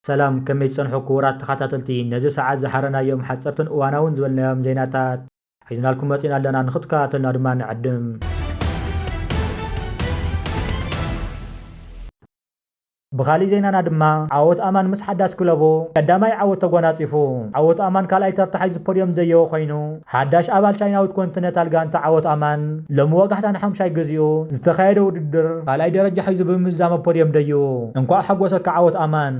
ሰላም፣ ከመይ ትጸንሑ ክቡራት ተኸታተልቲ? ነዚ ሰዓት ዝሓረናዮም ሓጸርትን እዋናውን ዝበልናዮም ዜናታት ሒዝናልኩም መጺና ኣለና፣ ንኽትከታተልና ድማ ንዕድም። ብኻሊእ ዜናና ድማ ዓወት ኣማን ምስ ሓዳስ ክለቡ ቀዳማይ ዓወት ተጎናጺፉ። ዓወት ኣማን ካልኣይ ተርታ ሒዙ ፖድዮም ዘየወ ኮይኑ፣ ሓዳሽ ኣባል ቻይናዊት ኮንቲነንታል ጋንታ ዓወት ኣማን ሎሚ ወጋሕታ ንሓምሻይ ግዜኡ ዝተኻየደ ውድድር ካልኣይ ደረጃ ሒዙ ብምዝዛም ፖድዮም ደይቡ። እንኳዕ ሓጎሰካ ዓወት ኣማን።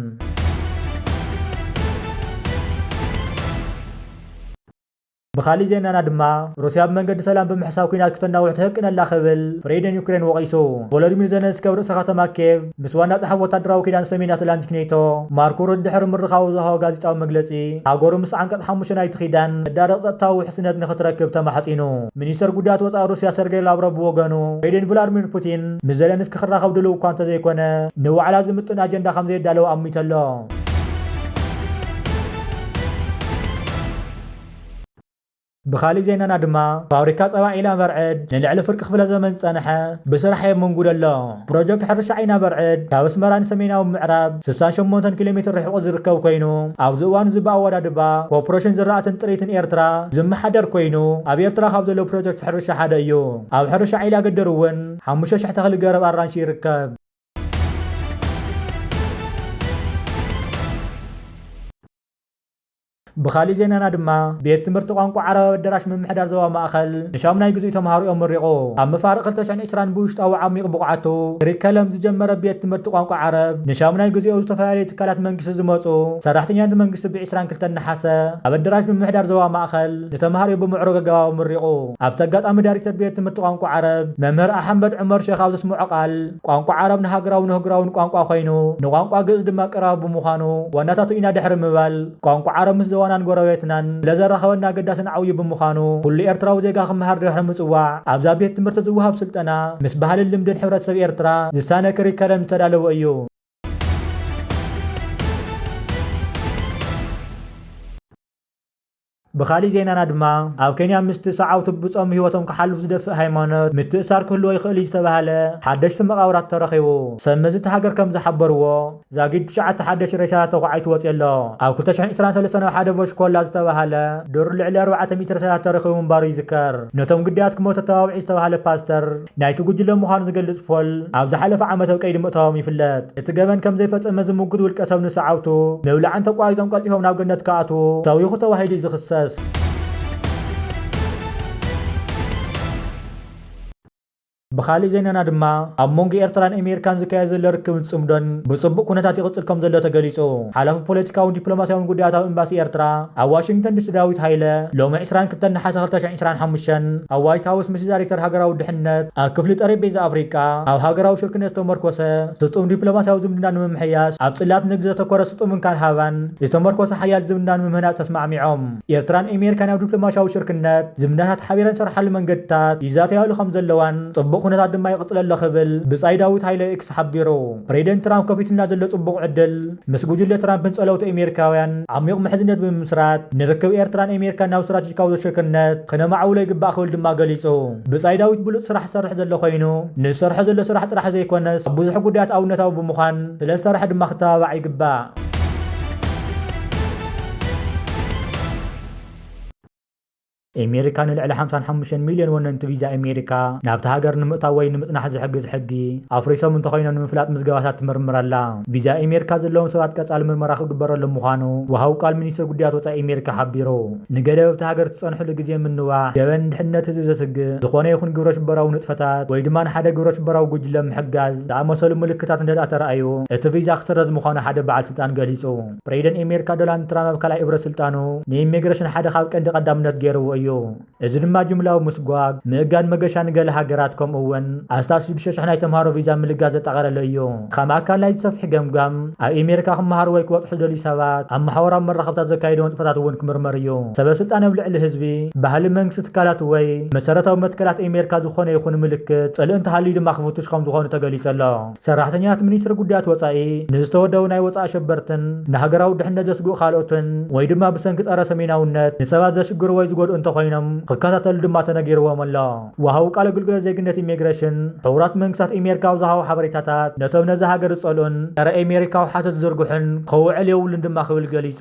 ብኻሊእ ዜናና ድማ ሩስያ ብመንገዲ ሰላም ብምሕሳብ ኲናት ክተናውሕ ትህቅን ኣላ ክብል ፕሬዚደንት ዩክሬን ወቒሱ። ቮሎዲሚር ዜለንስኪ ኣብ ርእሰ ከተማ ኬቭ ምስ ዋና ጸሓፊ ወታደራዊ ኪዳን ሰሜን ኣትላንቲክ ኔቶ ማርኮ ሩት ድሕሪ ምርኻቡ ዝሃቦ ጋዜጣዊ መግለጺ፣ ሃገሩ ምስ ዓንቀጽ ሓሙሽተ ናይቲ ኪዳን መዳረቕ ጸጥታዊ ውሕስነት ንኽትረክብ ተማሕጺኑ። ሚኒስተር ጉዳያት ወጻኢ ሩስያ ሰርጌይ ላቭሮቭ ብወገኑ፣ ፕሬዚደንት ቭላድሚር ፑቲን ምስ ዜለንስኪ ክራኸብ ድሉው እኳ እንተዘይኮነ፣ ንዋዕላ ዝምጥን ኣጀንዳ ከም ዘየዳለወ ኣሚቱ ኣሎ። ብኻሊእ ዜናና ድማ ፋብሪካ ጸባ ዒላ መርዕድ ንልዕሊ ፍርቂ ክፍለ ዘመን ዝጸንሐ ብስራሕ የመንጉድ ኣሎ። ፕሮጀክት ሕርሻ ዒና መርዕድ ካብ ኣስመራ ንሰሜናዊ ምዕራብ ስሳን ሸሞንተን ኪሎ ሜትር ርሒቑ ዝርከብ ኮይኑ፣ ኣብዚ እዋን እዚ ብኣወዳድባ ኮርፖሬሽን ዝራእትን ጥሪትን ኤርትራ ዝመሓደር ኮይኑ፣ ኣብ ኤርትራ ካብ ዘለዉ ፕሮጀክት ሕርሻ ሓደ እዩ። ኣብ ሕርሻ ዒላ ገደር እውን ሓሙሽተ ሽሕ ተኽሊ ገረብ ኣራንሺ ይርከብ። ብኻሊእ ዜናና ድማ ቤት ትምህርቲ ቋንቋ ዓረብ ኣደራሽ ምምሕዳር ዞባ ማእኸል ንሻሙናይ ግዜ ተምሃሮኦም መሪቑ። ኣብ መፋርቕ ክልተ ሽሕን ዕስራን ብውሽጣዊ ዓሚቕ ብቕዓቱ ክሪከለም ዝጀመረ ቤት ትምህርቲ ቋንቋ ዓረብ ንሻሙናይ ግዜኡ ዝተፈላለዩ ትካላት መንግስቲ ዝመፁ ሰራሕተኛታት መንግስቲ ብዕስራን ክልተን ነሓሰ ኣብ ኣደራሽ ምምሕዳር ዞባ ማእኸል ንተምሃሮ ብምዕሩግ ኣገባብ ኣመሪቑ። ኣብቲ ኣጋጣሚ ዳይሬክተር ቤት ትምህርቲ ቋንቋ ዓረብ መምህር ኣሕመድ ዑመር ሸኽ ኣብ ዘስምዖ ቃል፣ ቋንቋ ዓረብ ንሃገራውን ንህጉራውን ቋንቋ ኮይኑ፣ ንቋንቋ ግእዝ ድማ ቀረባ ብምዃኑ ዋናታቱ ኢና ድሕሪ ምባል፣ ቋንቋ ዓረብ ምስ ዞባናን ጎረቤትናን ስለዘራኸበና ኣገዳስን ዓብዩ ብምዃኑ፣ ኩሉ ኤርትራዊ ዜጋ ክመሃር ድሕሪ ምጽዋዕ፣ ኣብዛ ቤት ትምህርቲ ዝወሃብ ስልጠና ምስ ባህልን ልምድን ሕብረተሰብ ኤርትራ ዝሳነ ክሪከለም ዝተዳለወ እዩ። ብኻሊእ ዜናና ድማ፣ ኣብ ኬንያ ምስቲ ሰዓብቱ ብጾም ህይወቶም ክሓልፉ ዝደፍእ ሃይማኖት ምትእሳር ክህልዎ ይኽእል እዩ ዝተባህለ ሓደሽቲ መቓብራት ተረኺቡ። ሰብ መዚ እታ ሃገር ከም ዝሓበርዎ፣ ዛጊድ ትሽዓተ ሓደሽቲ ሬሳታት ተዃዒቱ ወጺኡ ኣሎ። ኣብ ክልተ ሽሕን ዕስራን ሰለስተን ኣብ ሓደ ቮሽኮላ ዝተባህለ ዱር ልዕሊ ኣርባዕተ ሚእቲ ሬሳታት ተረኺቡ ምንባሩ ይዝከር። ነቶም ግዳያት ክሞት ተተባብዒ ዝተባህለ ፓስተር፣ ናይቲ ጉጅለ ምዃኑ ዝገልጽ ፖል፣ ኣብ ዝሓለፈ ዓመት ኣብ ቀይዲ ምእታዎም ይፍለጥ። እቲ ገበን ከም ዘይፈጸመ ዝምጉት ውልቀ ሰብ ንሰዓብቱ፣ ምብላዕን ተቋሪጾም ቀልጢፎም ናብ ገነት ክኣትዉ ሰዊኹ ተባሂሉ እዩ ዝኽሰስ። ብኻሊእ ዜናና ድማ፣ ኣብ መንጎ ኤርትራን ኣሜሪካን ዝካየድ ዘሎ ርክብን ጽምዶን ብጽቡቕ ኩነታት ይቕጽል ከም ዘሎ ተገሊጹ። ሓላፊ ፖለቲካውን ዲፕሎማስያውን ጉዳያት ኣብ ኤምባሲ ኤርትራ ኣብ ዋሽንግተን ዲሲ ዳዊት ሃይለ፣ ሎሚ ዕስራን ክልተን ነሓሰ ክልተ ሽሕን ዕስራን ሓሙሽተን ኣብ ዋይት ሃውስ ምስ ዳይሬክተር ሃገራዊ ድሕነት ኣብ ክፍሊ ጠረጴዛ ኣፍሪቃ ኣብ ሃገራዊ ሽርክነት ዝተመርኮሰ ስጡም ዲፕሎማስያዊ ዝምድና ንምምሕያሽ ኣብ ጽላት ንግዲ ዘተኮረ ስጡም እንካን ሃባን ዝተመርኮሰ ሓያል ዝምድና ንምህናጽ ተስማዕሚዖም። ኤርትራን ኣሜሪካን ኣብ ዲፕሎማስያዊ ሽርክነት ዝምድናታት ሓቢረን ዝሰርሓሉ መንገድታት ይዛተያሉ ከም ዘለዋን ጽቡቕ ኩነታት ድማ ይቕጽል ኣሎ ክብል ብጻይ ዳዊት ሃይለ ኤክስ ሓቢሩ። ፕሬዚደንት ትራምፕ ከፊቱልና ዘሎ ጽቡቕ ዕድል ምስ ጉጅለ ትራምፕን ጸለውቲ ኣሜሪካውያን ዓሚቕ ምሕዝነት ብምምስራት፣ ንርክብ ኤርትራን ኣሜሪካን ናብ ስትራቴጂካዊ ሽርክነት ክነማዕብሎ ይግባእ ክብል ድማ ገሊጹ። ብጻይ ዳዊት ብሉጽ ስራሕ ዝሰርሕ ዘሎ ኮይኑ፣ ንዝሰርሖ ዘሎ ስራሕ ጥራሕ ዘይኮነስ፣ ኣብ ብዙሕ ጉዳያት ኣብነታዊ ብምዃን ስለ ዝሰርሐ ድማ ክተባባዕ ይግባእ። ኣሜሪካ ንልዕሊ ሓምሳን ሓሙሽተን ሚልዮን ወነንቲ ቪዛ ኣሜሪካ ናብታ ሃገር ንምእታው ወይ ንምጽናሕ ዝሕግዝ ሕጊ ኣፍሪሶም እንተኾይኖም ንምፍላጥ ምዝገባታት ትምርምር ኣላ። ቪዛ ኣሜሪካ ዘለዎም ሰባት ቀጻሊ ምርመራ ክግበረሎም ምዃኑ ወሃቢ ቃል ሚኒስትር ጉዳያት ወጻኢ ኣሜሪካ ሓቢሩ። ንገደብ ኣብታ ሃገር ዝጸንሕሉ ግዜ ምንዋሕ፣ ገበን ድሕነት ህዝቢ ዘስግእ ዝኾነ ይኹን ግብረ ሽበራዊ ንጥፈታት ወይ ድማ ንሓደ ግብረ ሽበራዊ ጉጅለ ምሕጋዝ ዝኣመሰሉ ምልክታት እንተደኣ ተራእዩ፣ እቲ ቪዛ ክስረዝ ምዃኑ ሓደ በዓል ስልጣን ገሊጹ። ፕሬዚደንት ኣሜሪካ ዶናልድ ትራምፕ ኣብ ካልኣይ እብረ ስልጣኑ ንኢሚግሬሽን ሓደ ካብ ቀንዲ ቀዳምነት ገይርዎ እዩ። እዚ ድማ ጅምላዊ ምስጓግ፣ ምእጋድ መገሻ ንገለ ሃገራት፣ ከምኡ እውን ኣስታት ሽዱሽተ ሽሕ ናይ ተምሃሮ ቪዛ ምልጋስ ዘጠቓለለ እዩ። ከም ኣካል ናይዚ ሰፊሕ ገምጋም፣ ኣብ ኣሜሪካ ክመሃሩ ወይ ክበጽሑ ዝደልዩ ሰባት ኣብ ማሕበራዊ መራኸብታት ዘካየድዎ ንጥፈታት እውን ክምርመር እዩ። ሰበ ስልጣን ኣብ ልዕሊ ህዝቢ፣ ባህሊ መንግስቲ፣ ትካላት ወይ መሰረታዊ መትከላት ኣሜሪካ ዝኾነ ይኹን ምልክት ጽልኢ እንተሃልዩ ድማ ክፍትሹ ከም ዝኾኑ ተገሊጹ ኣሎ። ሰራሕተኛታት ሚኒስትሪ ጉዳያት ወጻኢ ንዝተወደቡ ናይ ወጻኢ ኣሸበርትን ንሃገራዊ ድሕነት ዘስግኡ ካልኦትን ወይ ድማ ብሰንኪ ጸረ ሰሜናውነት ንሰባት ዘሽግሩ ወይ ዝጎድኡ እንተ ኮይኖም ክከታተሉ ድማ ተነጊርዎም ኣሎ። ወሃቢ ቃል ኣገልግሎት ዜግነት ኢሚግሬሽን ሕቡራት መንግስታት ኣሜሪካ ኣብ ዝሃቦ ሓበሬታታት፣ ነቶም ነዚ ሃገር ዝጸልኡን ጸረ ኣሜሪካዊ ሓተት ዝዝርግሑን ክውዕል የብሉን ድማ ክብል ገሊጹ።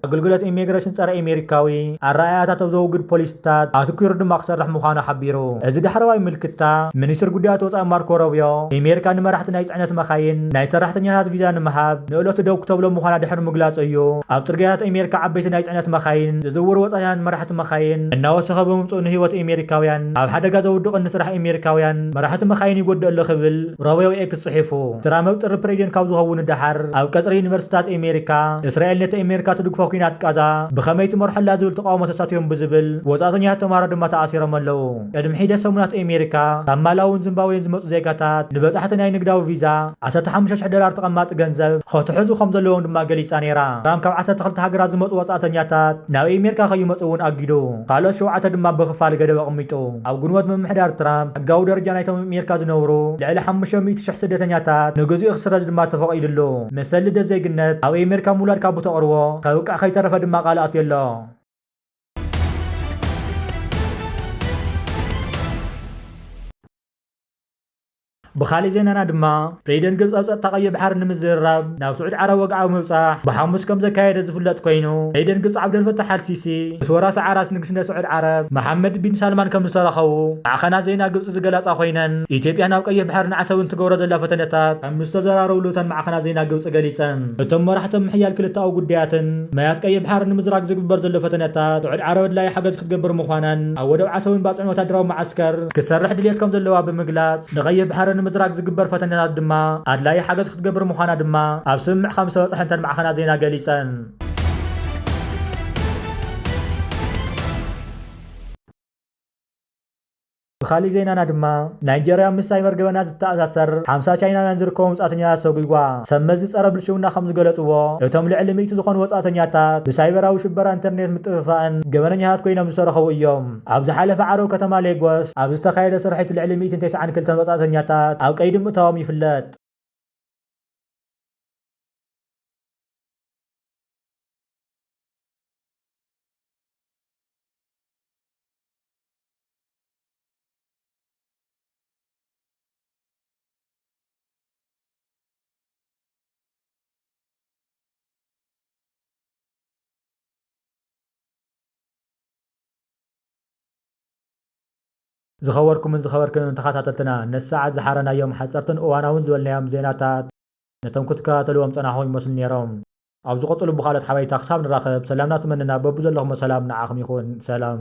ኣገልግሎት ኢሚግሬሽን ጸረ ኣሜሪካዊ ኣረኣእያታት ኣብ ዘውግድ ፖሊስታት ኣትኲሩ ድማ ክሰርሕ ምዃኑ ሓቢሩ። እዚ ዳሕረዋይ ምልክታ፣ ሚኒስትር ጉዳያት ወጻኢ ማርኮ ሮቢዮ፣ ኣሜሪካ ንመራሕቲ ናይ ጽዕነት መኻይን ናይ ሰራሕተኛታት ቪዛ ንምሃብ ንእለቱ ደው ክተብሎ ምዃና ድሕሪ ምግላጹ እዩ። ኣብ ጽርግያታት ኣሜሪካ ዓበይቲ ናይ ጽዕነት መኻይን ዝዝውሩ ወጻእተኛን መራሕቲ መኻይን እናወሰኸ ብምምጽኡ ንህይወት ኣሜሪካውያን ኣብ ሓደጋ ዘውድቕን ንስራሕ ኣሜሪካውያን መራሕቲ መኻይን ይጎድእ ኣሎ ክብል ሮቢዮ ኤክስ ጽሒፉ። ትራምፕ ጥሪ ፕሬዚደንት ካብ ዝኸውን ንደሓር ኣብ ቀጽሪ ዩኒቨርሲታት ኣሜሪካ እስራኤል ነቲ ኣሜሪካ ትድግፎ ኲናት ቃዛ ብኸመይ ትመርሖ ኣላ ዝብል ተቃውሞ ተሳትዮም ብዝብል ወጻእተኛታት ተምሃሮ ድማ ተኣሲሮም ኣለዉ። ቅድሚ ሒደት ሰሙናት ኣሜሪካ ካብ ማላውን ዚምባብዌን ዝመጹ ዜጋታት ንበጻሕቲ ናይ ንግዳዊ ቪዛ ዓሰርተ ሓሙሽተ ሽሕ ዶላር ተቐማጢ ገንዘብ ክትሕዙ ከም ዘለዎም ድማ ገሊጻ ነይራ። ትራምፕ ካብ ዓሰርተ ክልተ ሃገራት ዝመጹ ወጻእተኛታት ናብ ኣሜሪካ ከይመጹ እውን ኣጊዱ። ካልኦት ሸውዓተ ድማ ብኽፋል ገደብ ኣቐሚጡ። ኣብ ግንቦት ምምሕዳር ትራምፕ ሕጋዊ ደረጃ ናይቶም ኣብ ኣሜሪካ ዝነብሩ ልዕሊ ሓሙሽተ ሚእቲ ሽሕ ስደተኛታት ንግዚኡ ክስረዝ ድማ ተፈቒዱሉ። መሰል ልደት ዜግነት ኣብ ኣሜሪካ ምውላድ ካብ ተቕርቦ ከብቅዕ ከይተረፈ ድማ ቃል ኣትዩ ኣሎ። ብኻሊእ ዜናና ድማ ፕሬዚደንት ግብፂ ኣብ ፀጥታ ቀይሕ ባሕሪ ንምዝርራብ ናብ ስዑድ ዓረብ ወግዓዊ ምብፃሕ ብሓሙስ ከም ዘካየደ ዝፍለጥ ኮይኑ፣ ፕሬዚደንት ግብፂ ዓብደልፈታሕ ኣልሲሲ ምስ ወራሲ ዓራት ንግስነት ስዑድ ዓረብ መሓመድ ቢን ሳልማን ከም ዝተራኸቡ ማዕኸናት ዜና ግብፂ ዝገለፃ ኮይነን፣ ኢትዮጵያ ናብ ቀይሕ ባሕሪ ንዓሰብ እንትገብሮ ዘላ ፈተነታት ከም ዝተዘራረብሉ እተን ማዕኸናት ዜና ግብፂ ገሊፀን። እቶም መራሕቲ ምሕያል ክልተኣዊ ጉዳያትን ማያት ቀይሕ ባሕሪ ንምዝራግ ዝግበር ዘሎ ፈተነታት፣ ስዑድ ዓረብ ኣድላዪ ሓገዝ ክትገብር ምዃናን ኣብ ወደብ ዓሰብን ባጽዕን ወታደራዊ መዓስከር ክሰርሕ ድልየት ከም ዘለዋ ብምግላጽ፣ ንቐይሕ ባሕሪ ንምዝራግ ዝግበር ፈተነታት ድማ ኣድላዪ ሓገዝ ክትገብር ምዃና ድማ ኣብ ስምምዕ ከም ዝተበጽሐ እተን ማዕኸናት ዜና ገሊጸን። ብኻሊእ ዜናና ድማ፣ ናይጀርያ ምስ ሳይበር ገበናት ዝተኣሳሰር ሓምሳ ቻይናውያን ዝርከቦም ወጻእተኛታት ሰጒጓ። ሰብ መዚ ጸረ ብልሽውና ከም ዝገለጽዎ፣ እቶም ልዕሊ ሚእቲ ዝኾኑ ወጻእተኛታት ብሳይበራዊ ሽበራ፣ ኢንተርኔት ምጥፍፋእን ገበነኛታት ኮይኖም ዝተረኸቡ እዮም። ኣብ ዝሓለፈ ዓርቢ ከተማ ሌጎስ ኣብ ዝተኻየደ ስርሒት ልዕሊ ሚእትን ተስዓን ክልተን ወጻእተኛታት ኣብ ቀይዲ ምእታዎም ይፍለጥ። ዝኸበርኩምን ዝኸበርክንን ተኸታተልትና፣ ነቲ ሰዓት ዝሓረናዮም ሓጸርትን እዋናውን ዝበልናዮም ዜናታት ነቶም ክትከታተልዎም ጸናሕኹም ይመስሉ ነይሮም። ኣብ ዝቐጽሉ ብኻልኦት ሓበሬታ ክሳብ ንራኸብ፣ ሰላምና ትመንና፣ በብዘለኹሞ ሰላም ንዓኹም ይኹን። ሰላም።